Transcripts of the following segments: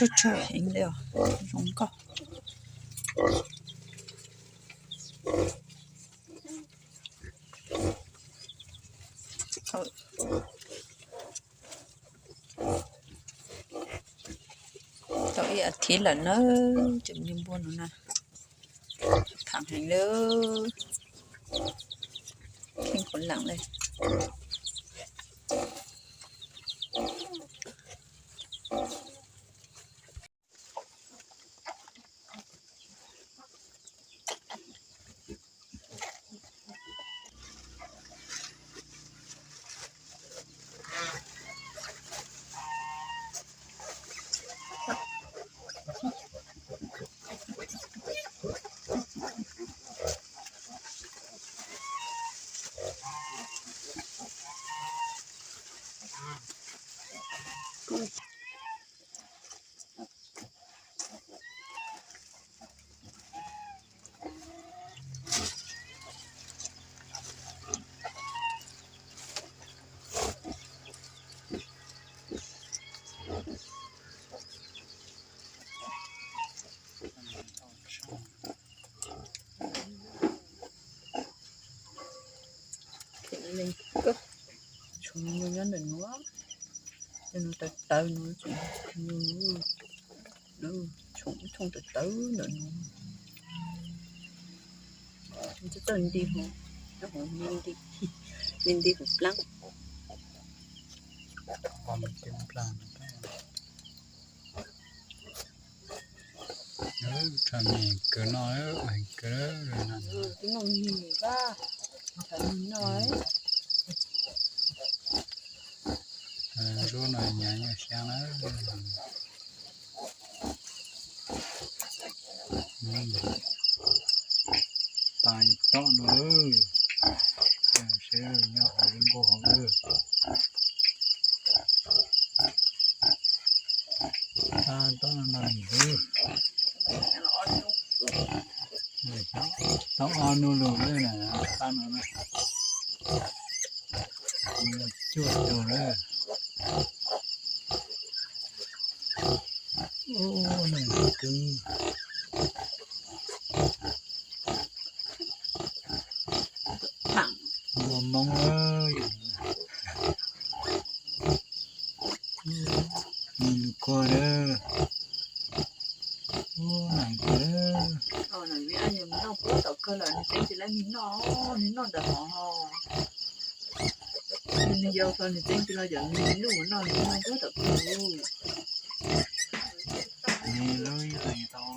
Tsawg tsawg heev li os, zoo nkauj. Tau ib as thiv lawm na, cov niag npua no na, tham heev li, kheej khuv lam li. Tshuav me nyuam nyob ntawm nuav, cov nuav tawv tawv nuav, tshuav me nyuam nuav, tshuav ib thooj tawv tawv ntawm nuav. Txawj txawj nti hauv, nyob hauv me nti, me nti hauv plaab. Tshaj me kawg no, kawg no. Tub noj mis, tshaj mis noj. Lub no nyav nyuaj siab na. Pas tob no, seb nyob hauv lub nkuaj hauv. Pas tob no no, tau ob nub lug lawm na, pas no na. Cuaj caug lawm. Ub, neeg kub. Npua Hmoob, nws kua lawm. Ub, neeg kub. Nws noj puab tom kawg lawm, nws tseem tsis laib nws noj, nws noj ntawm hov. Nws yau tau nws tseem tsis los yog nws lub noj, nws noj puab tom kawg. Nws lub ib leeg tau.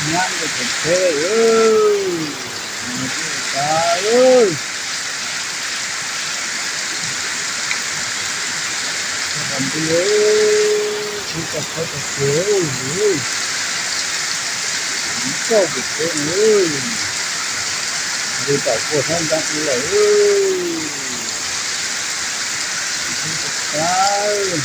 Nyab ntawm tus tsheb, mus tsis tas, tsheb tau nti, tsheb tau tsheb tau kiag, txoj tus tsheb, nti tom puag sab ntxeev lawm, tsheb tau tsheb.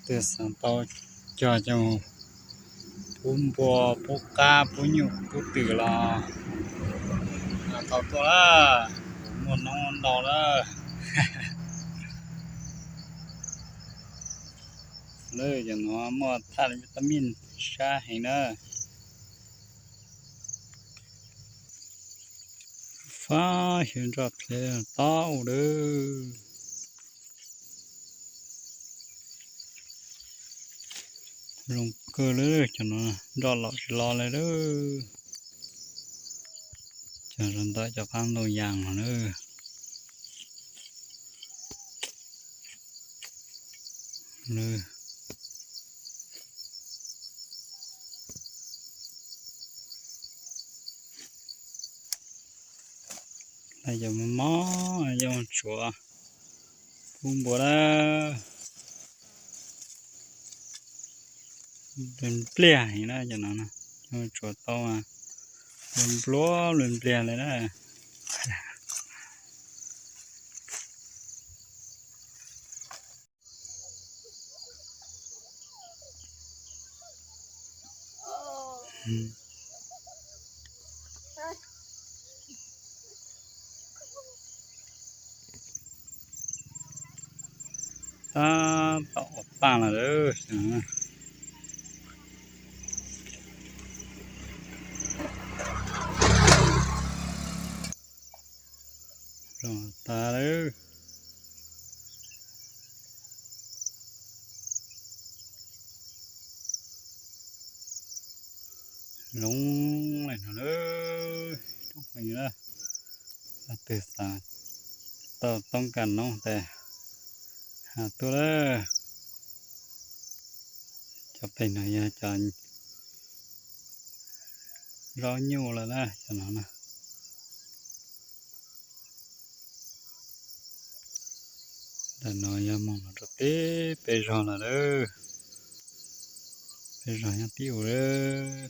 Twb xav tau cog coj mus pub npua, pub qab, pub nyuj, pub twm los tau tuaj lawm, kuv muaj noob ntau lawm. Lawm cov no muaj thaj vitamin sab heev na. Fab xyov nroj pliav tob ua dawb. Zoo kawg li cov no, nroj laus tsis los li lawm. Cov ntawm cov qab ntoo yas no na. Cov mos mos, cov tsuav kub npua lawm. Npliag heev na cov no, tsuav tau nplua npliag li na. Tab tom ua paj lawm. Zoo tas lawm. Zoo li no lawm, leej twg xav tau toob kas noob tes hais tuaj lawm. Cov pem no yog cov zaub nyuj lawm na, cov no na. Ntawm no yog mus rau teb peb zog lawm, peb zog nyob tib ub lawm.